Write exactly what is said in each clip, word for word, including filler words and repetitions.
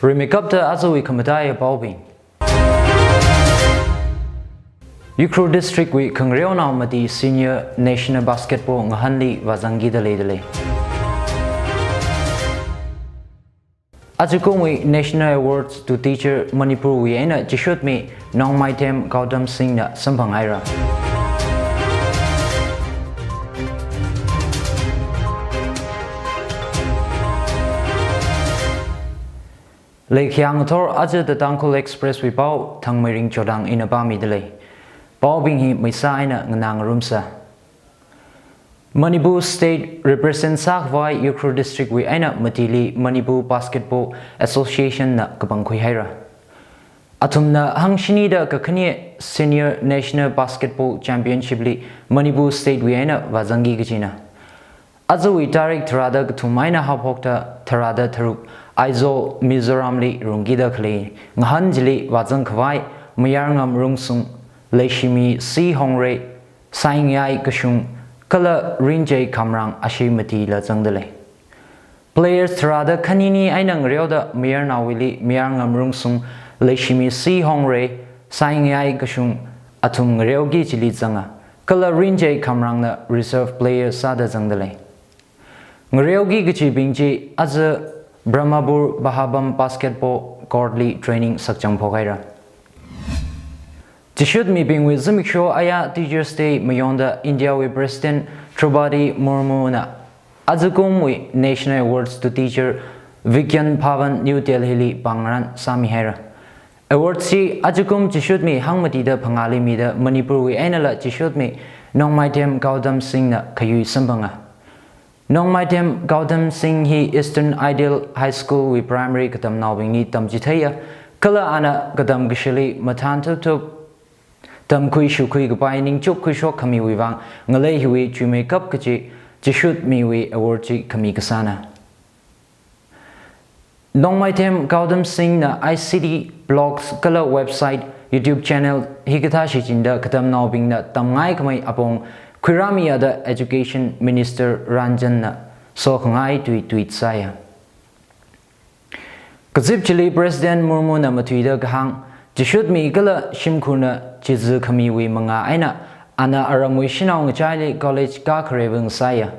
Rimeikapta ajawui khamataiya paobing. Ukhrul District wui khangareonao mati Senior National Basketball ngahanli vāzangkida leidalei. Ajakumwui National Awards to Teacher Manipur wui eina chishutmi Nongmaithem Gautam Singh na samphanghaira. Leikhayang thor aja The Tangkhul Express wui pao Thangmeiring Chodang ina pāmidalei. Paobing hi maisa eina nganāngarumsa. Manipur State represent sākhavai Ukhrul District wui eina matili Manipur Basketball Association na kapangkhuihaira. Athumna hangshinida kakhane Senior National Basketball Championship li Manipur State wui eina vāzangki kajina. Ajawui tarik tharāda kathum eina haophokta tharāda tharuk Aizawl, Mizoram li rungkida khalei ngahan chili vāzangkhavai Mayarngam Rungsung, Leishimi C Hongrei, Saingyai Kashung kala Rinjai Khamrang ashee matila zangdalei. Players tharāda khanini eina ngareoda mayarnaowuili Mayarngam Rungsung, Leishimi C Hongrei, Saingyai Kashung athum ngareoki chili zanga, kala Rinjai Khamrangna reserve player sāda zangdalei. Ngareoki kachibing chi aja Brahmapur Bahabam Basketball Court li training sakchang phokhaira. Chishutmibingwui zimiksho aya Teachers Day mayonda India wui President Draupadi Murmu na ajakumwui National Awards to Teacher Vigyan Bhavan New Delhi li pāngarān sāmihaira. Award chi ajakum chishutmi hangmatida phangāli mida Manipur wui einala chishutmi Nongmaithem Gautam Singh na khayui samphanga. Nongmaithem Gautam Singh hi Eastern Ideal High School wui primary katamnaobingli tamchitheiya, kala ana katam kashili mathān thupthup tamkhui shukhui kapai ningchuk khuishok khamiwui vang ngalei hiwui chuimeikap kachi chishutmiwui award chi khami kasāna. Nongmaithem Gautam Singh na I C T, blogs kala website, YouTube channel hikathā shichinda katamnaobingna tamngaikhamei apong khuirāmiya da Education Minister Ranjan na sokhangai tui tweet sāya. Kazip chili President Murmu na matuida kahāng, chishutmi kala shimkhurna chizi khamiwui mangā eina ana aramwui shanao ngachaili college kākharei vang sāya.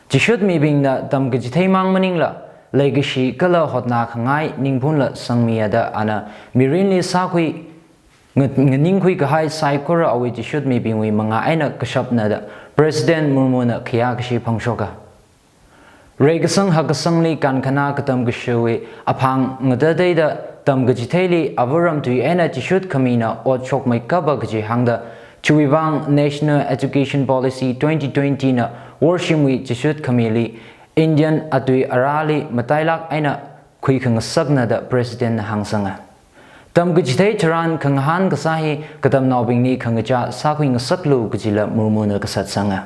Chishutmibingna tamkachithei mang maningla, leikashi kala hotnākhangai ningphunla sangmiya da ana mirinli sākhui nga-, nganingkhui kahai saikora awui chishutmibingwui mangā eina kashapna da President Murmu na khayā kashi phangshoka. Reikasang hakkasangli kankhanā katam kashiwui aphang ngatateida tamkachitheili avaram tui eina chishut khamina ot shokmeikapa kaji hāngda, chiwui vang National Education Policy twenty twenty na worshimwui chishut khamili Indian atui arāli matailāk eina khuikhangasakna da President na hāngsanga. Tamkachithei tharan khangahān kasā hi katamnaobingli khangachā sākhuingasaklu kajila Murmu na kasatsanga.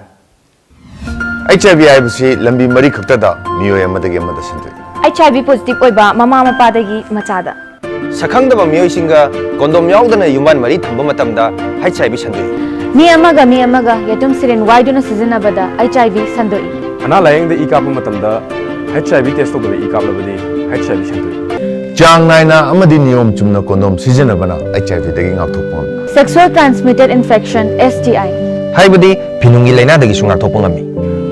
H I V ꯍꯥꯏꯕꯁꯤ ꯂꯝꯕꯤ ꯃꯔꯤ ꯈꯛꯇꯗ ꯃꯤꯑꯣꯏ ꯑꯃꯗꯒꯤ ꯑꯃꯗ ꯁꯟꯗꯣꯛꯏ꯫ H I V positive ꯑꯣꯏꯕ ꯃꯃꯥ ꯃꯄꯥꯗꯒꯤ ꯃꯆꯥꯗ꯫ ꯁꯛꯈꯪꯗꯕ ꯃꯤꯑꯣꯏꯁꯤꯡꯒ condom ꯌꯥꯎꯗꯅ ꯌꯨꯝꯕꯥꯟ ꯃꯔꯤ ꯊꯝꯕ ꯃꯇꯝꯗ H I V ꯁꯟꯗꯣꯛꯏ꯫ ꯃꯤ ꯑꯃꯒ ꯃꯤ ꯑꯃꯒ ꯌꯦꯇꯨꯝ syringe ꯋꯥꯏꯗꯨꯅ ꯁꯤꯖꯤꯟꯅꯕꯗ H I V ꯁꯟꯗꯣꯛꯏ꯫ ꯑꯅꯥ ꯂꯥꯌꯦꯡꯗ ꯏ ꯀꯥꯞꯄ ꯃꯇꯝꯗ H I V test ꯇꯧꯗꯕ ꯏ ꯀꯥꯞꯂꯕꯗꯤ H I V ꯁꯟꯗꯣꯛꯏ꯫ ꯆꯥꯡ ꯅꯥꯏꯅ ꯑꯃꯗꯤ ꯅꯤꯌꯣꯝ ꯆꯨꯝꯅ condom ꯁꯤꯖꯤꯟꯅꯕꯅ H I V ꯗꯒꯤ ꯉꯥꯛꯊꯣꯛꯄ ꯉꯝꯃꯤ꯫ Sexual transmitted infection, S T I, ꯍꯥꯏꯕꯗꯤ ꯐꯤꯅꯨꯡꯒꯤ ꯂꯥꯏꯅꯥꯗꯒꯤꯁꯨ ꯉꯥꯛꯊꯣꯛꯄ ꯉꯝꯃꯤ꯫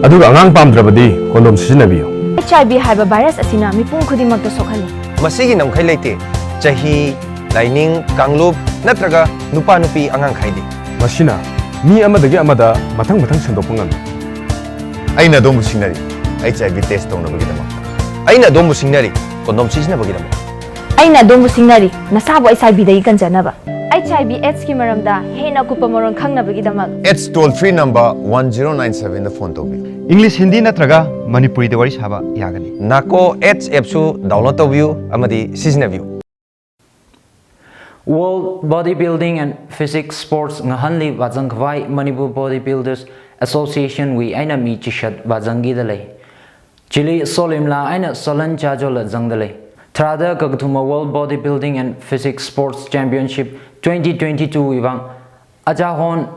ꯑꯗꯨꯒ ꯑꯉꯥꯡ ꯄꯥꯝꯗ꯭ꯔꯕꯗꯤ condom ꯁꯤꯖꯤꯟꯅꯕꯤꯌꯨ꯫ H I V ꯍꯥꯏꯕ virus ꯑꯁꯤꯅ ꯃꯤꯄꯨꯝ ꯈꯨꯗꯤꯡꯃꯛꯇ ꯁꯣꯛꯍꯜꯂꯤ꯫ ꯃꯁꯤꯒꯤ ꯉꯝꯈꯩ ꯂꯩꯇꯦ꯫ ꯆꯍꯤ, ꯂꯥꯏꯅꯤꯡ, ꯀꯥꯡꯂꯨꯞ ꯅꯠꯇ꯭ꯔꯒ ꯅꯨꯄꯥ ꯅꯨꯄꯤ ꯑꯉꯥꯡ ꯈꯥꯏꯗꯦ꯫ ꯃꯁꯤꯅ ꯃꯤ ꯑꯃꯗꯒꯤ ꯑꯃꯗ ꯃꯊꯪ ꯃꯊꯪ ꯁꯟꯗꯣꯛꯄ ꯉꯝꯃꯤ꯫ ꯑꯩꯅ ꯑꯗꯣꯝꯕꯨ ꯁꯤꯡꯅꯔꯤ, H I V test ꯇꯧꯅꯕꯒꯤꯗꯃꯛ꯫ ꯑꯩꯅ ꯑꯗꯣꯝꯕꯨ ꯁꯤꯡꯅꯔꯤ, condom ꯁꯤꯖꯤꯟꯅꯕꯒꯤꯗꯃꯛ꯫ ꯑꯩꯅ ꯑꯗꯣꯝꯕꯨ ꯁꯤꯡꯅꯔꯤ, ꯅꯁꯥꯕꯨ H I V ꯗꯒꯤ ꯀꯟꯖꯅꯕ꯫ H I V AIDS ꯀꯤ ꯃꯔꯝꯗ ꯍꯦꯟꯅ ꯑꯀꯨꯞꯄ ꯃꯔꯣꯜ ꯈꯪꯅꯕꯒꯤꯗꯃꯛ AIDS toll free number one zero nine seven ꯗ phone ꯇꯧꯕꯤꯌꯨ꯫ English, Hindi ꯅꯠꯇ꯭ꯔꯒ ꯃꯅꯤꯄꯨꯔꯤꯗ ꯋꯥꯔꯤ ꯁꯥꯕ ꯌꯥꯒꯅꯤ꯫ NACO AIDS app ꯁꯨ download ꯇꯧꯕꯤꯌꯨ ꯑꯃꯗꯤ ꯁꯤꯖꯤꯟꯅꯕꯤꯌꯨ꯫ World Bodybuilding and Physique Sports ngahanli vāzangkhavai Manipur Bodybuilders Association wui eina mi chishat vāzangkida lei. Chili Solimla eina Solan Chajola zangda lei. Tharāda kakathuma World Bodybuilding and Physique Sports Championship twenty twenty-two wui vang Ajahon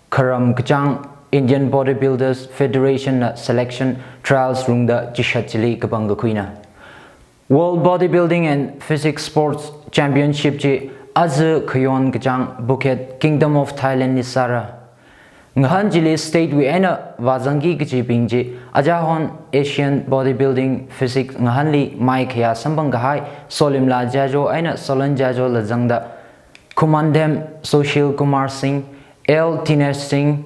Kharam Kachang Indian Bodybuilders Federation na selection trials rungda chishat chili kapangkakhuina. World Bodybuilding and Physique Sports Championship chi aja khayon kachāng Phuket, Kingdom of Thailand li sāra. Ngahān chili state wui eina vāzangki kajibing chi Ajahon Asian Bodybuilding Physique Ngahānli maikhayā samphang kahai Solimla Jajo eina Solon Jajo la zangda, Khumandem Sushil Kumar Singh, L Dinesh Singh,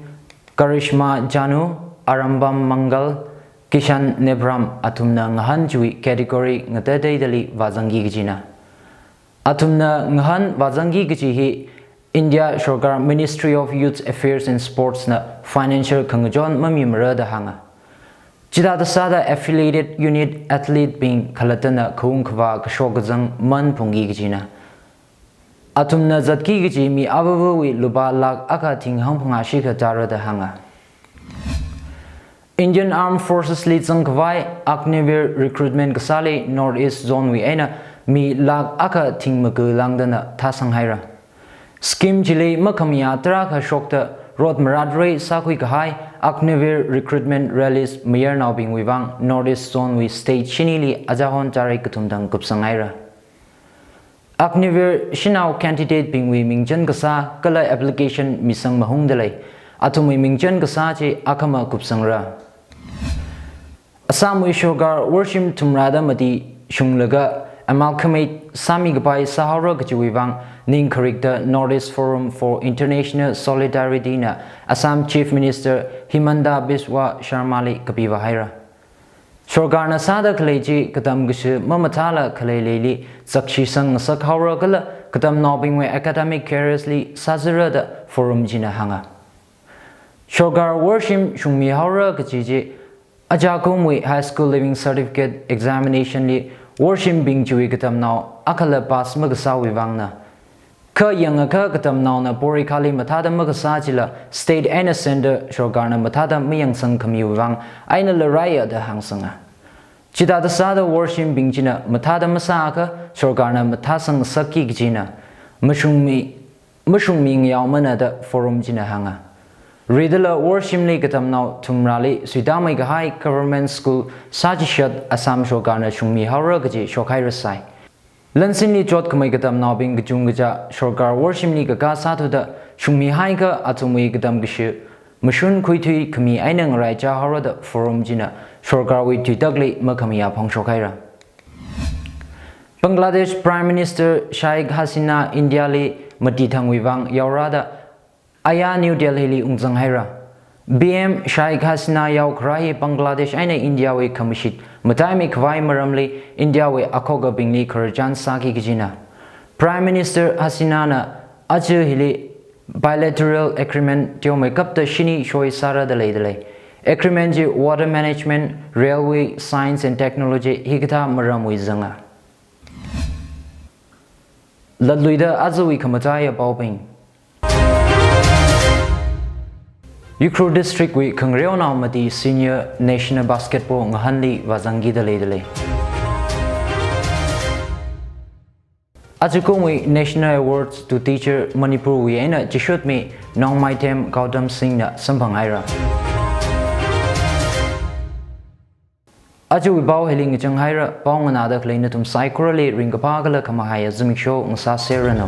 Karishma Janu, Arambam Mangal, Kishan Nebram athumna ngahān chiwui category ngatateidali vāzangki kajina. Athumna ngahān vāzangki kaji hi India Sorkar Ministry of Youth Affairs and Sports na financial khangachon mamimara da hānga. Chithāda sāda affiliated unit athlete bing khalattana khaung khavā kashok kazang man phungki kajina. Athumna zatki kaji mi avāvawui lupā lakh akha thing hangphangā shikha tāra da hānga. Indian Armed Forces li zangkhavai Agniveer recruitment kasāli North East Zone wui eina mi lakh akha thing maku lāngdana thāsang haira. Scheme chili makhamayā tarākha shokta rot marat rei sākhui kahai Agniveer recruitment rallies mayarnaobingwui vang North East Zone wui state shinili Ajahon tarik kathum thang kupsang haira. Agniveer shanao candidate bingwui mingchan kasā kala application misang mahungda lei. Athumwui mingchan kasā chi akhama kupsangra. Assam wui sorkar worshim thumrada mati shunglaga amalgamate sāmi kapai sāhaora kajiwui vang ning kharikta North East Forum for International Solidarity na Assam Chief Minister Himanta Biswa Sarma li kapiva haira. Sorkarna sāda khalei chi katam kashi mamathāla khalei leili zakshi sang ngasak haora kala katamnaobingwui academic careers li sāzara da forum china hānga. Sorkar worshim shungmi haora kaji chi ajakumwui High School Leaving Certificate Examination li worshimbing chiwui katamnao akhala pass makasāwui vangna. Kha yangakha katamnaona porikhali mathāda makasā chila state eina centre sorkarna mathāda mayangsang khamiwui vang eina laraiya da hāngsanga. Chithāda sāda worshimbing china mathāda masāakha sorkarna mathāsang sakki kajina mashungmi, mashungmi ngayaomana da forum china hānga. Ridala worshimli katamnao thumrali suitāmei kahai government school sāchishat Assam sorkarna shungmi haora kaji shokhairasai. Lansinli chot khamei katamnaobing kachungkacha sorkar worshimli kakā sāthuda shungmi haikha athumwui katam kashi mashun khuithui khami eina ngaraicha haora da forum china sorkarwui tuitakli makhamayā phongshok haira. Bangladesh Prime Minister Sheikh Hasina India li mati thangwui vang yaorada aya New Delhi li ungzang haira. B M Sheikh Hasina yaokharā hi Bangladesh eina India wui khamashit mataimei khavai maramli India wui akhokabingli khararchan sāki kajina. Prime Minister Hasina na aja hili bilateral agreement teomeikapta shini shoi sāra da leida lei. Agreement chi water management, railway, science and technology hikathā maramwui zanga. Latluida ajawui khamataiya paobing. Ukhrul District wui khangareonao mati Senior National Basketball Ngahānli vāzangki da leida lei. Ajakumwui National Awards to Teacher Manipur wui eina chishutmi Nongmaithem Gautam Singh na samphang haira. Ajawui pao hili ngachang haira, pao nganāda khalei nathum saikorali ringkaphā kala khamahaiya zimiksho ngasāserranu.